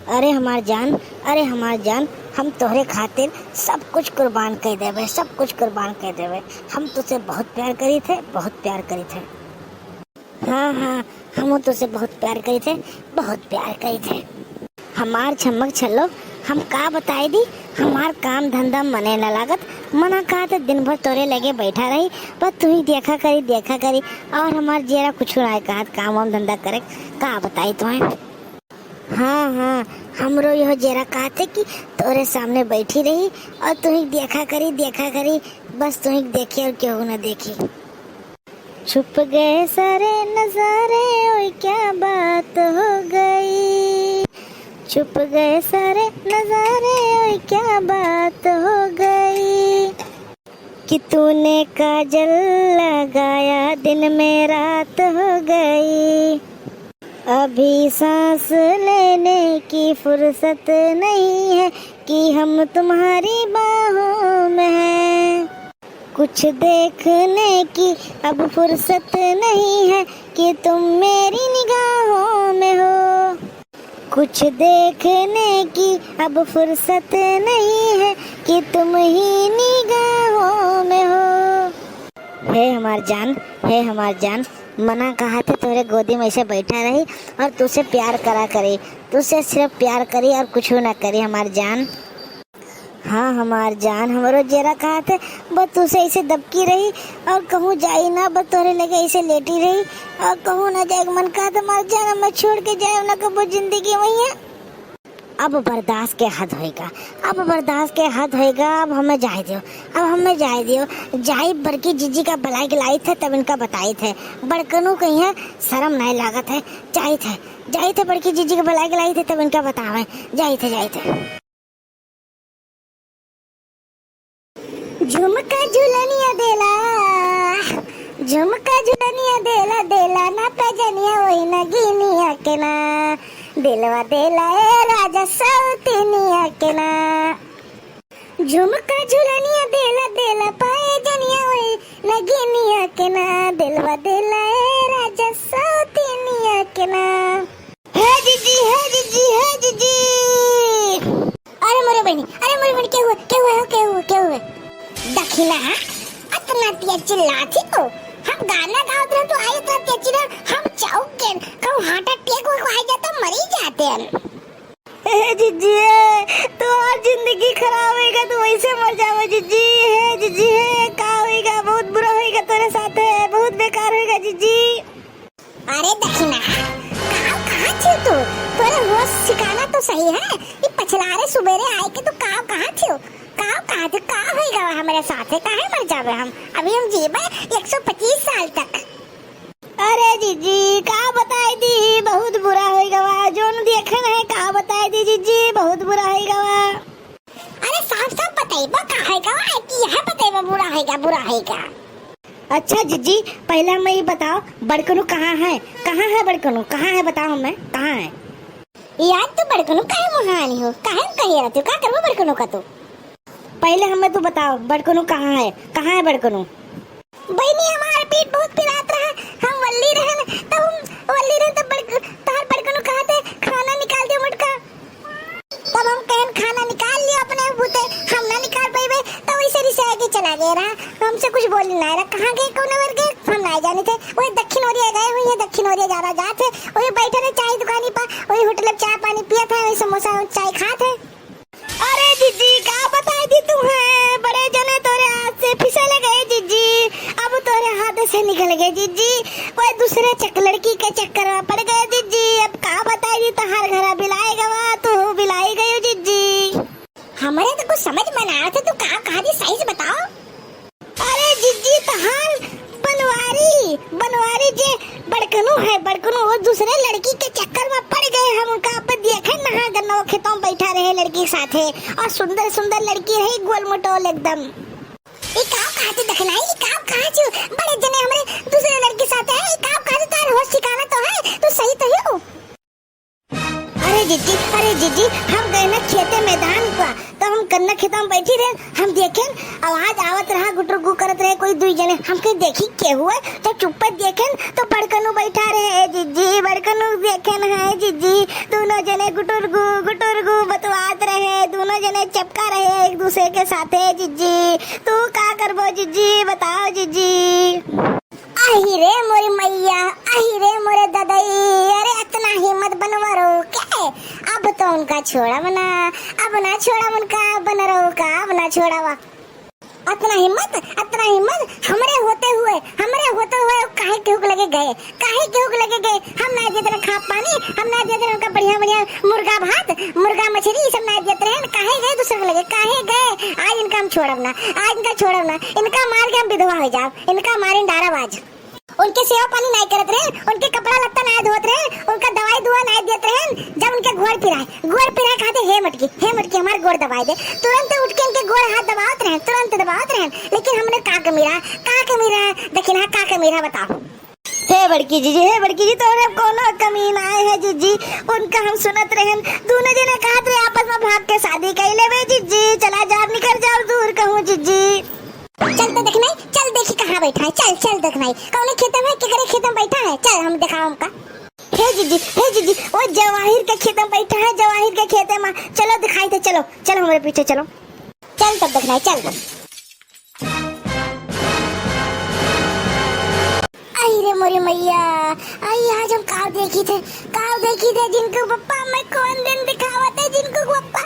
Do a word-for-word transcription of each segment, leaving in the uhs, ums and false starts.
अरे हमार जान, अरे हमार जान, हम तोहरे खातिर सब कुछ कुर्बान कर देबे, सब कुछ कुर्बान कर देबे। हम तुझसे बहुत प्यार करी थे, बहुत प्यार करी थे। हाँ, हाँ, हम तुझसे बहुत प्यार करी थे, बहुत प्यार करी थे। हमार छमक छल्लो, हम का बताई दी, हमार काम धंधा मने न लागत। मना कहा तो दिन भर तोरे लगे बैठा रही, बस तू ही देखा करी, देखा करी, और हमार जियरा कुछ ना कहत, काम वाम धंधा करे, का बताई तुम्हें। हाँ, हाँ, हमरो यह जरा कहते कि तोरे सामने बैठी रही और तू ही देखा करी, देखा करी, बस तू ही देखी और केहू ना देखी। छुप गए सारे नजारे, ओए क्या बात हो गई। छुप गए सारे नजारे, ओए क्या बात हो गई। कि तूने काजल लगाया, दिन में रात हो गई। अभी सांस लेने की फुर्सत नहीं है कि हम तुम्हारी बाहों में हैं। कुछ देखने की अब फुर्सत नहीं है कि तुम मेरी निगाहों में हो। कुछ देखने की अब फुर्सत नहीं है कि तुम ही निगाहों में हो। हे हमार जान, हे हमार जान, मना कहा थे तोरे गोदी में ऐसे बैठा रही और तुझसे प्यार करा करे, तुझसे सिर्फ प्यार करी और कुछ ना करी हमार जान। हाँ हमार जान, हमरो जेरा कहा थे, बस तुझसे ऐसे दबकी रही और कहूँ जाई ना, बस तोरे लगे ऐसे लेटी रही और कहूँ ना जाए के मन कहा थे हमार जान, हमें छोड़ के जाए ना कबो जिंदगी में है। अब बर्दाश्त के हद होएगा, अब बर्दाश्त के हद होएगा, अब हमें जाए दियो, अब हमें जाए दियो। जाई बड़की जीजी का बुलाई के लाई थे, तब इनका बताई थे। बड़कनू कहीं है, शर्म नहीं लागत है। जाई थे, जाई थे बड़की जीजी का बुलाई के लाई थे, तब इनका बतावे। जाई थे, जाई थे। झुमका झुलनिया देला, झुमका झुलनिया देला, देला ना पैजनिया वही नगिनिया के ना, दिलवा देला ए राजा सौतिनिया के ना। झुमका झुलनिया देला, देला पैजनिया वही नगिनिया के ना, दिलवा देला ए राजा सौतिनिया के ना। हे जीजी, हे जीजी, हे जीजी। अरे मोरे बहिनी, अरे मोरे बहिनी, के हुए, के हुए हो, के हुए, के हुए? दखिना, अतना तिया चिल्लात ही तो। हम गाना गावत रहे तो आई अतना तिया चिल्ला, हम चौक गए। कहूँ heart attack हो, हो आ जाता, मरी जाते हम। हे जीजी, हे, तोहार जिंदगी खराब होएगा, तू वैसे मर जावे जीजी। हे जीजी, हे, का होएगा? बहुत बुरा होएगा तोरे साथ, है बहुत बेकार होएगा जीजी। अरे दखिना, काव कहाँ थियो तू? तोरे होश ठिकाना तो सही है, ई पछलारे सुबेरे आए के तू काव कहाँ थियो? काव कहाँ थियो? का होई गवा हमरे साथे? काहे मर जावे हम? अभी हम जीबे एक सौ पच्चीस साल तक। अरे जीजी, का बताई दी, बहुत बुरा होई गवा, जोन देखन है, का बताई दी जीजी, बहुत बुरा होई गवा। अरे साफ साफ बताइबा, का है का? कि यह बताइबा, बुरा है का, बुरा है का? अच्छा जीजी, पहले हमें ये बताओ, बड़कनू कहाँ है? कहाँ है बड़कनू? कहाँ है बताओ हमें, कहाँ है? यार तू बड़कनू काहे मुहानी हो? काहे कही रहती हो? का करबो बड़कनू का तू? पहले हमें तू बताओ, बड़कनू कहाँ है? कहाँ है बड़कनू? बहिनी, हमार पीठ बहुत पिरात रहा, हम वल्ली रहन, तब हम वल्ली रहन, तब बड़-, तोहार बड़कनू कहा थे, "खाना निकाल दे मोटका।" तब हम कहन, "खाना निकाल लियो अपने बूते, हम ना निकाल पइबे।" तब वैसे रिसाए के चला गए रहा, हमसे कुछ बोली ना रहा। कहाँ गए, कौन ओर गए, हम ना जानी थे। वही दक्षिण ओरिया गए हुई है, दक्षिण ओरिया जा रहा, जात है, वही बैठे रहे चाय दुकानी पर, वही होटल में चाय पानी पिया था, वही समोसा चाय खात है। अरे जीजी, का बताई दी तुम्हें, बड़े जने तोरे हाथ से फिसल गए जीजी, अब तोरे हाथ से निकल गए जीजी, वो दूसरे चक-, लड़की के चक्कर में पड़ गए जीजी। अब का बताई दी, तोहार घरा बिलाए गवा, तू बिलाई गयो जीजी। हमरे तो कुछ समझ में ना आवत है, तू का कहा दी, सही से बताओ। अरे जिज्जी, तहार बनवारी, बनवारी जे बड़कनू है, बड़कनू वो दूसरे लड़की के चक्कर में पड़ गए। हम उनका अब देखे नहा गन्ना खेतों में बैठा रहे लड़की के साथे, और सुंदर सुंदर लड़की रही, गोल मटोल एकदम। ई का कहा थे दखिना, ई का कहा थे, बड़े जने हमरे दूसरे लड़की साथे है, ई का कहा थे, तार होश ठिकाना तो है, तू सही तो हो। अरे जिज्जी, अरे जिज्जी, हम गए ना खेते मैदान पर, तो हम गन्ना खेता में बैठी रहे, हम देखेन आवाज आवत रहा, गुटुर गु करत रहे कोई दुई जने, हम कहे देखी के हुए, जब चुप्पे देखेन तो बड़कनू बैठा रहे, ए जिज्जी, बड़कनू देखेन है जिज्जी, दोनों जने गुटुर गु, गुटुर टपका रहे हैं एक दूसरे के साथे जिज्जी। तू का करबो जिज्जी, बताओ जिज्जी। आही रे मोरी मैया, आही रे मोरे ददई, अरे अतना हिम्मत बनवरो के? अब तो उनका छोड़ब ना, अब ना छोड़ब उनका बनरो का, अब ना छोड़ब। अतना हिम्मत, अतना हिम्मत, हमरे होते हुए, हमरे होते हुए काहे केहू के लगे गए, काहे केहू के लगे गए? हम ना देत रहे खाब पानी, हम ना देत रहे उनका बढ़िया बढ़िया मुर्गा भात, मुर्गा मछरी, ई सब ना देत रहे, काहे गए दूसरे के लगे, काहे गए? आज इनका हम छोड़ब ना, आज इनका छोड़ब ना, इनका मार के हम विधवा हो जाब, इनका मारे डारब आज। उनके सेवा पानी नाई करत रहे, उनके कपड़ा लत्ता नाई धोत रहे, उनका दवाई दुआ नाई देत रहे। जब उनके गोड़ पिराए, गोड़ पिराए कहते, "हे मटकी, हे मटकी, हमार गोड़ दबाए दे।" तुरंत उठ के उनके गोड़ हाथ दबावत रहे, तुरंत दबावत रहे। लेकिन हमने का कमी रहा, का कमी रहा, देखी ना, का कमी रहा, बताओ। हे बड़की जीजी, हे बड़की जी, तोहरे अब कोनो कमी नाई है जीजी। उनका हम सुनत रहन, दोनों जने कहत रहे आपस में भाग के शादी कर लेबे जीजी। चला जाब, निकल जाब दूर कहूँ जीजी। चल तो देखनाई, चल देखी कहाँ बैठा है, चल, चल देखनाई, कौने खेते में, केकरे खेते में बैठा है, चल हम देखाओ हमका। हे जीजी, हे जीजी, वो जवाहिर के खेते में बैठा है, जवाहिर के खेते में, चलो दिखाई दे, चलो, चलो हमारे पीछे चलो। चल तब देखनाई, चल। आई रे मोरी मैया, आई आज हम काव देखी थे, काव देखी थे, जिनको पप्पा मैं कौन दिन दिखावत है, जिनको पप्पा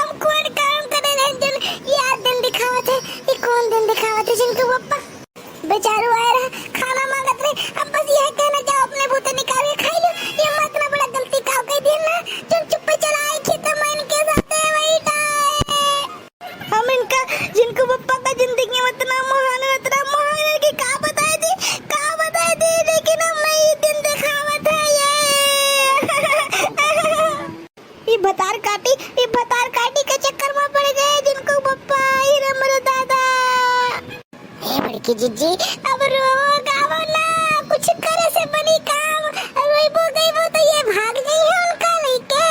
हम कौन काम करे रहे, जिन यार दिन दिखावत है, ये कौन दिन दिखावत है, जिनको पप्पा बेचारू आए रहा, खाना मांगत रहे, अब बस यह कहना जाओ अपने बूते निकाल के खाई लो, ये मैं इतना बड़ा गलती काव कह दिया ना, जो चुप्पे चला आए खेत में इनके साथ है, वही टाए। हम इनका, जिनको पप्पा का जिंदगी में इतना महान है, इतना महान है कि का बताए दी, का बताए दी, लेकिन हम नहीं दिन दिखावत है ये। ई भतार काटी, ई भतार काटी के चक्कर में पड़ गए जिनको पप्पा, ई रे मोरे दादा। हे बड़की जिज्जी, अब रोवो गावो ना, कुछ करे से बनी काम, रोइबो गइबो तो ये भाग गई है उनका लेके।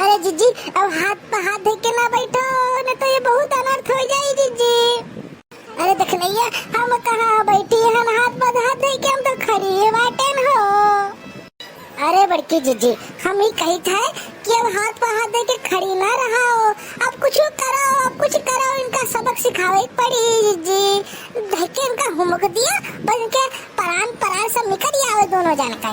अरे जिज्जी, अब हाथ पे हाथ धइ के ना बैठो, न तो ये बहुत अनर्थ हो जाई जिज्जी। अरे देखनैया, हम कहाँ बैठी हन हाथ पे हाथ धइ के, हम तो खड़ी ही बाटेन हो। अरे बड़की जिज्जी, हम ही कही थे कि अब हाथ पे हाथ धइ के खड़ी ना रहो, अब कुछ करो, अब कुछ करो, इनका सबक सिखावे के पड़ी जिज्जी। धइ के इनका हुमुक दिया, बस इनके परान परान सब निकल आवे दोनों जन का।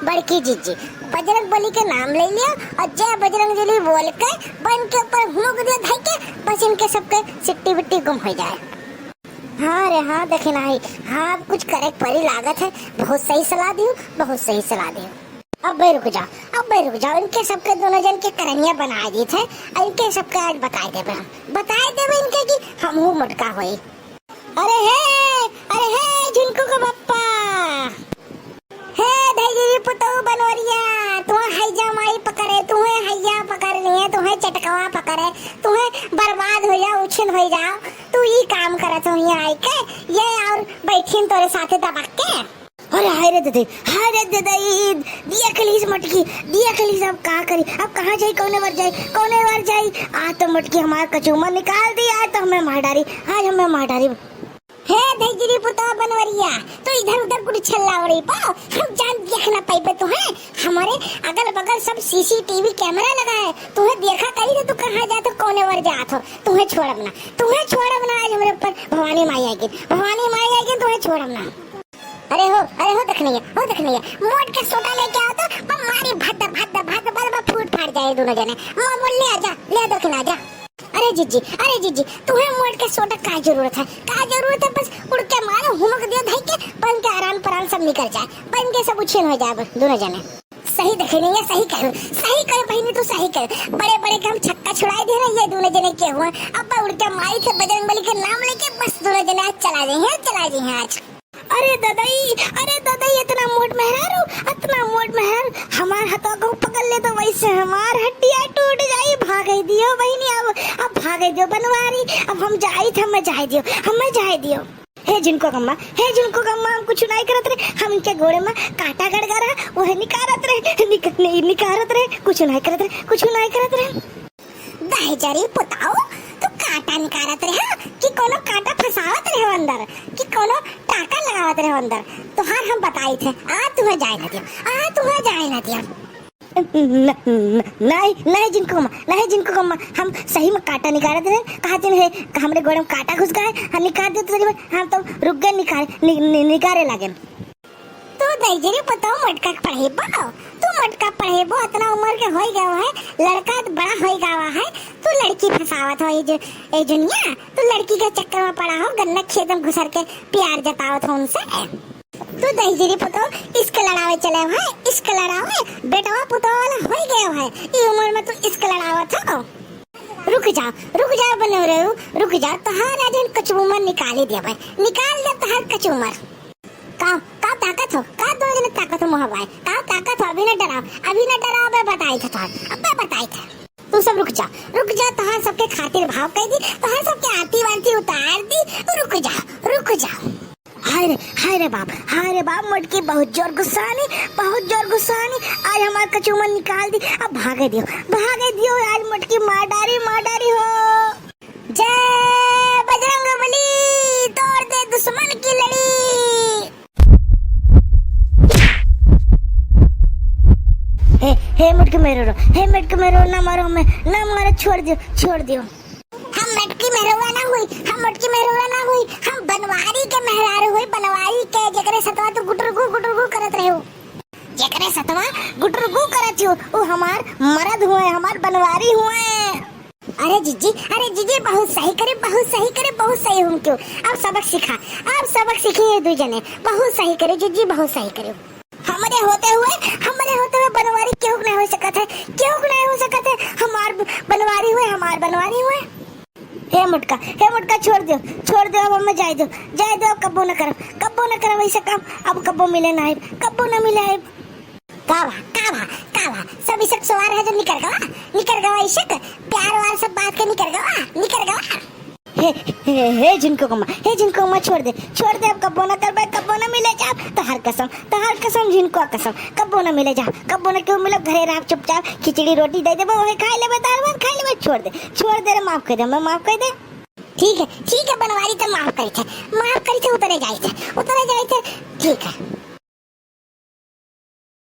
बड़की जिज्जी बजरंग बली के नाम ले लिया और जय बजरंग बली बोल के बन के ऊपर हुड़क दिया धई के, बस इनके सबके सिट्टी बिट्टी गुम हो जाए। हाँ रे हाँ, देखी नाही, हाँ, अब कुछ करे के परी लागत है। बहुत सही सलाह दियो, बहुत सही सलाह दियो। अब बे रुक जाओ, अब बे रुक जाओ, इनके सबके दोनों जन के करनिया बना दी थे और इनके सबके आज बताए देबे हम, बताए देबे इनके कि हमहू मोटका होई। अरे हे, अरे हे, झिनकू के पप्पा। हे धैजरी पुतऊ बनवरिया, तुहे हैजा माई पकड़े, तुहे हैया पकड़ लिए, तुहे चटकवा पकड़े, तुहे बर्बाद हो जाओ, उछिन हो जाओ। तू ई काम करत हो यहाँ आई के, ये और बैठिन तोरे साथे दबक के। अरे हाय रे ददई, हाय रे ददई, देख लीस मटकी, देख लीस, अब का करी, अब कहाँ जाई, कौने वर जाई, कौने वर जाई? आज तो मटकी हमार कचूमर निकाल दी, आज तो हमें मार डारी, आज हमें मार डारी। हे धैजरी पुतवा बनवरिया, तू इधर उधर कुछ छल्ला उड़ई पाओ, हम जान देख ना पाइबे तुहे। हमारे अगल बगल सब सीसीटीवी कैमरा लगा है, तुहे देखा करी तो तू कहाँ जात हो, कौने वर जात हो, तुहे छोड़ब ना, तुहे छोड़ब ना। आज हमरे ऊपर भवानी माई आएगी, भवानी माई आएगी, तुहे छोड़ब ना। अरे हो, अरे हो देखनैया, हो देखनैया, मोट के सोटा लेके आओ तो, पर मारी भद्द, भद्द, भद्द, बल, बल फूट फाट जाए दोनों जने। मो-, मोल ले आजा, ले दखिन आजा। अरे जिज्जी, अरे जिज्जी, तुहे मोट के सोटा का जरूरत है, का जरूरत है? बस उड़ के मारो, हुमक दियो धई के, बन के आराम परान सब निकल जाए, बन के सब उछिन हो जाए बस दोनों जने। सही देखनैया, सही कहो, सही कहो बहिनी, तू सही कहो। बड़े बड़े के हम छक्का छुड़ाई दे रहे, ये दोनों जने के हुआ। अब उड़ के माई थे बजरंग बली के नाम लेके बस दोनों जने आज चला जाइए, चला जाइए आज। अरे ददई, अरे ददई, इतना मोट मेहरारू, इतना मोट मेहरारू, हमार हथवा को पकड़ ले तो वैसे हमार हड्डिया टूट जाई। भागे दियो बहिनी, अब, अब भागे दियो बनवारी, अब हम जाई थे, हमें जाए दियो, हमें जाए दियो। हे जिनको गम्मा, हे जिनको गम्मा, हम कुछ नहीं करत रहे, हम इनके गोड़े में कांटा गड़ गया रहा, वह निकारत रहे, निक-, नि-, निकारत रहे, कुछ नहीं करत रहे, कुछ नहीं करत रहे। दहेजरी पुताऊ, तू कांटा निकारत रहे कि कोनो कांटा फंसावत रहे अंदर, कि कोनो टाका लगावत रहे अंदर? तोहार हम बताई थे, आ तुहे जाए ना दिया, आ तुहे जाए ना दिया। न-, न-, नहीं, नहीं झिनको अम्मा, नहीं झिनको अम्मा, हम सही में काँटा निकालत रहे, कहा दिन है, हमरे गोड़े में काँटा घुस गवा है, हम निकाल देते सही में, हम तो रुक गए निकाल, नि-, नि-, निकाले लागे। तू दहिजरी पुतौ मोटका के पढ़ेबो, तू मोटका पढ़ेबो, अतना उमर के होई गवा है, लड़का तो बड़ा होई गवा है, तू लड़की फँसावत हो, ए जु-, ए जुनिया, तू लड़की के चक्कर में पड़ा हो, गन्ना खेत में घुसर के प्यार जतावत हो उनसे। तू दहिजरी पुतौ इश्क लड़ावे चले हो, इश्क लड़ावे, बेटवा पुतौ वाला होई गवा है, ई उमर में तू इश्क लड़ावत हो। रुक जाओ, रुक जाओ बनवरऊ, रुक जाओ, तोहार आज हम कचूमर निकाली देबै, निकाल देब तोहार कचूमर। का, का ताकत हो, का दोनों जने ताकत हो मुँह बाय, का ताकत हो, अभी न डराओ, अभी न डराओ, अबे बताई थे तोहार, अबे बताई थे। तू सब रुक जा, रुक जा, तोहार सबके खातिर भाव कह दी, तोहार सबके आरती वारती उतार दी, रुक जा, रुक जा। हाय रे, हाय रे बाप, हाय रे बाप, मोटकी बहुत जोर गुस्सानी, बहुत जोर गुस्सानी। आज हमार कचूमर निकाल दी, अब भागे दियो, भागे दियो, आज मोटकी मार डारी, मार डारी हो। जय बजरंग बली, तोड़ दे दुश्मन की लड़ी। हे, हे मोटकी मेहरारू, हे मोटकी मेहरारू, ना मारो हमें, ना मारो, छोड़ दियो, छोड़ दियो। हम मोटकी मेहरवा ना हुई, हम मोटकी मेहरवा ना हुई, हम बनवारी के मेहरारू हुई, बनवारी के, जेकरे सतवा तू गुटुरगु गुटुरगु करत रहे हो। जेकरे सतवा गुटुरगु करत हो, उ हमार मरद हुए, हमार बनवारी हुए। अरे जीजी, अरे जीजी, बहुत सही करे, बहुत सही करे, बहुत सही हम क्यों। अब सबक सीखा, अब सबक सीखी ये दुई जने, बहुत सही करे जीजी, बहुत सही करे। हमरे होते हुए, हमरे होते हुए बनवारी केहू के नहीं हो सकत है, केहू के नहीं हो सकत है। हमार ब-, बनवारी हुए, हमार बनवारी हुए। हे मोटका, हे मोटका, छोड़ दियो, छोड़ दियो, अब हमें जाए दो, जाए दो, अब कब्बो न करब, कब्बो न करब ऐसे काम, अब कब्बो मिले ना आइब, कब्बो न मिले आइब। का बा, का बा, का बा? सब इशक सवार है जो निकर गवा, निकर गवा इशक, प्यार वार सब बात के निकर गवा, निकर गवा। हे, हे, हे झिनको कम्मा, हे झिनको कम्मा, छोड़ दे, छोड़ दे, अब कब्बो ना करबे, कब्बो ना मिले जाब, तोहार कसम, तोहार कसम, झिनको कसम, कब्बो ना मिले जा, कब्बो ना क्यों मिलब, घरे रह चुपचाप, खिचड़ी रोटी दे देबे, वही खाई लेबे, दाल भात खाई लेबे, छोड़ दे, छोड़ दे रे, माफ कर दे, मैं माफ कर दे। ठीक है, ठीक है, बनवारी तो माफ करी थे, माफ करी थे, उतरे जाई थे, उतरे जाई थे, ठीक है।